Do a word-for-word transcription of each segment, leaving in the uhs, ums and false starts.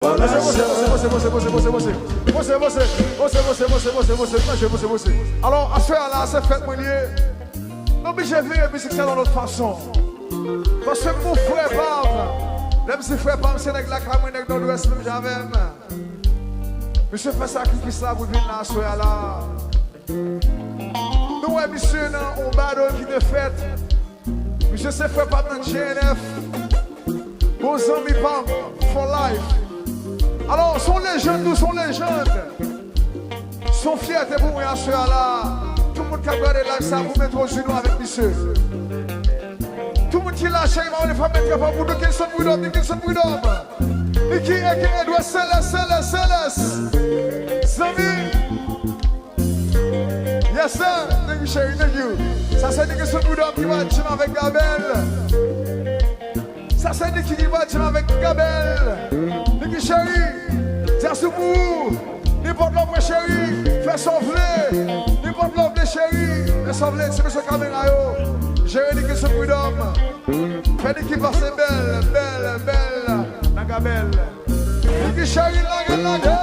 Pase, pase, pase, pase, pase, pase, pase. Pase, pase, pase, pase, pase, pase, pase, pase. Alò, aswè a la, se fèt mwen li ye. Nou oblije vire mizik sa yon lòt fason. Paske m gon frè pa m. Lè m di frè pa m, se nèg lakay mwen, nèg Nòdwès, menm jan avè m. Misye fè sakrifis la pou l vin la aswè a la. Nou wè misye nan yon battle ki te fèt. Misye se frè pa m nan G N F. Bon zanmi pa m for life. Alò, se yon lejann, nou se yon lejann. Se yon fyète pou mwen aswè a la. Tout moun k ap gade live sa, pou m entwodui nou avèk misye. Tout moun ki la, cheri, m ap mande fò m met trè fò pou Nickenson Prud'homme, Nickenson Prud'homme. Nicky, A K A Edouard Celeste, Celeste, Celeste. Zanmi. Yes, sir. Thank you, cheri. Thank you. Sa se Nickenson Prud'homme ki pral jam avèk Gabel. Sa se Nicky ki pral jam avèk Gabel. Nicky cheri, djaz ou pou ou. Nenpòt lè w vle cheri, fè sa w vle. Nenpòt lè w vle cheri, fè sa w vle. Se mesye kamera yo. Jere Nickenson Prud'homme. Fè Nicky pase bèl, bèl, bèl nan Gabel. Nicky cheri, lage, lage.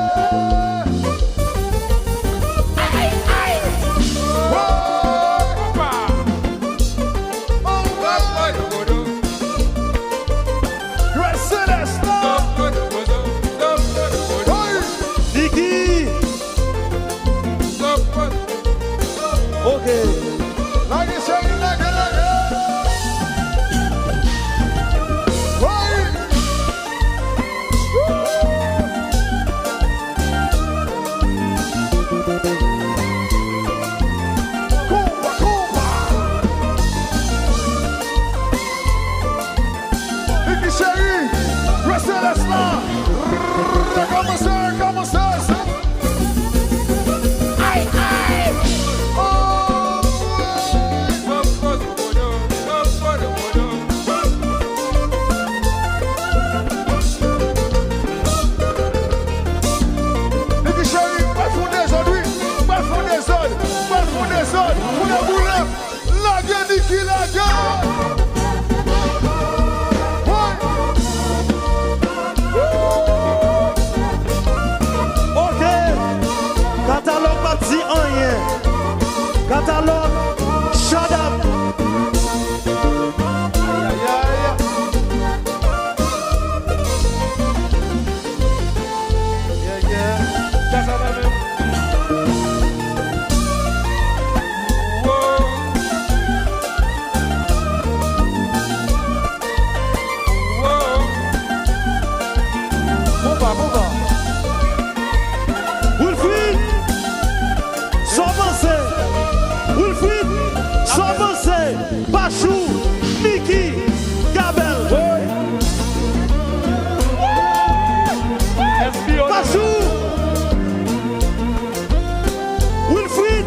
Ay, ay. Woy. Alright. Grace Celeste. Woy. Nicky. Ok. Lage, cheri, lage, lage. Woy. Konpa, konpa. Nicky cheri, Grace Celeste la. Kòmanse, kòmanse. Ay, ay. Oh, Nicky cheri, ou pral fè yon dezòd, wi. Ou pral fè yon dezòd, ou pral fè yon dezòd. Boule, boule. Lage, Nicky, lage. Woy. Ok. Katalòg pa di anyen. Katalòg, shut up. Ay, ay, ay. Yeah, yeah. Sa, sa va menm. Wow. Wow. Konpa, konpa. Wilfrid, sa w panse? Wilfrid, sa w panse? Pachou, Nicky, Gabel. Pachou, Wilfrid,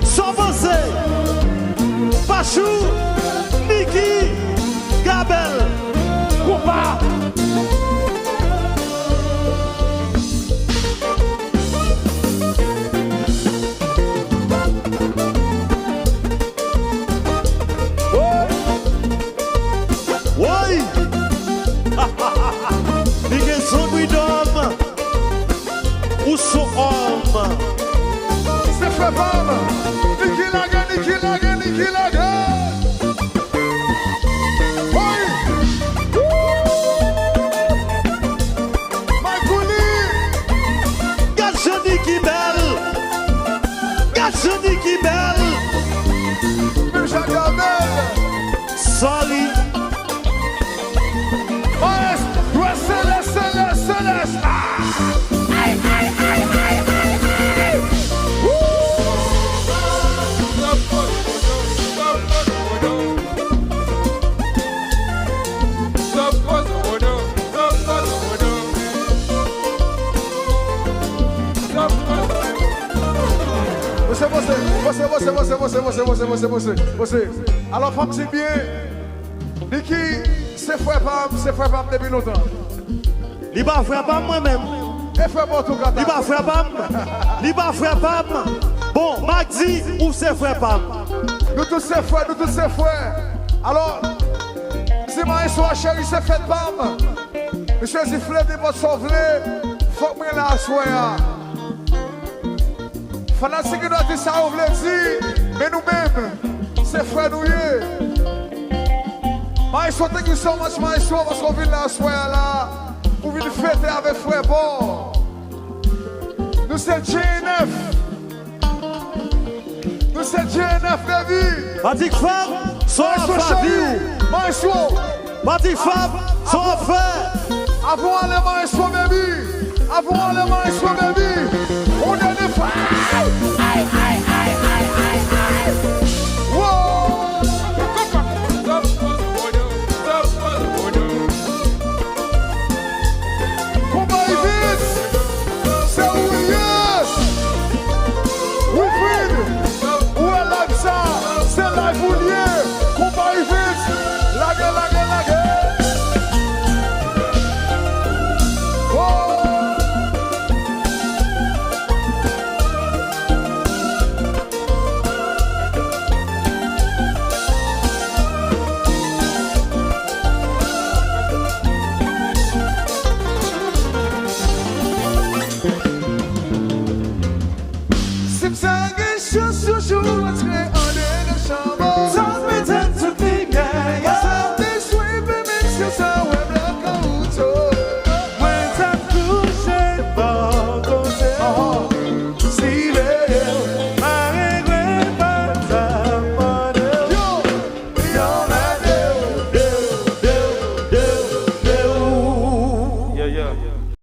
sa w panse? Pachou, Nicky, Gabel. Konpa. Woy! Woy! Li gen son freedom. Ou son òm. Se frè pa m. Nicky lage, Nicky lage, Nicky lage. Woy! Mike Kouli! Gad jan Nicky bèl! Gad jan Nicky bèl! Menm jan Gabel! Sorry! Maestro Celeste, Celeste, Celeste! Ah! Ay, ay, ay, ay, ay, ay! Woo! Pase, pase, pase. Alò, fò m di byen, Nicky se frè pa m, se frè pa m depi lontan. Li pa frè pa m, mwen menm. E frè pa w tou, Kata. Li pa frè pa m. Li pa frè pa m. Bon, Magdi, ou se frè pa m. Nou tout se frè, nou tout se frè. Alò, m di maestro a, cheri, se fèt pa m. Misye di, "Fle nenpòt sa w vle, fòk mwen la aswè a." Fanatik yo dwe di sa yo vle di, men nou menm, se frè nou ye. Maestro, thank you so much, Maestro, paske w vin la aswè a la, ou vin fete avèk frè Paul. Nou se J N F. Nou se J N F, baby. Matik Fab, sa w ap fè ak vi w? Maestro. Matik Fab, sa w ap fè? Avan w ale, Maestro, baby. Avan w ale, Maestro, baby. On dènye fwa.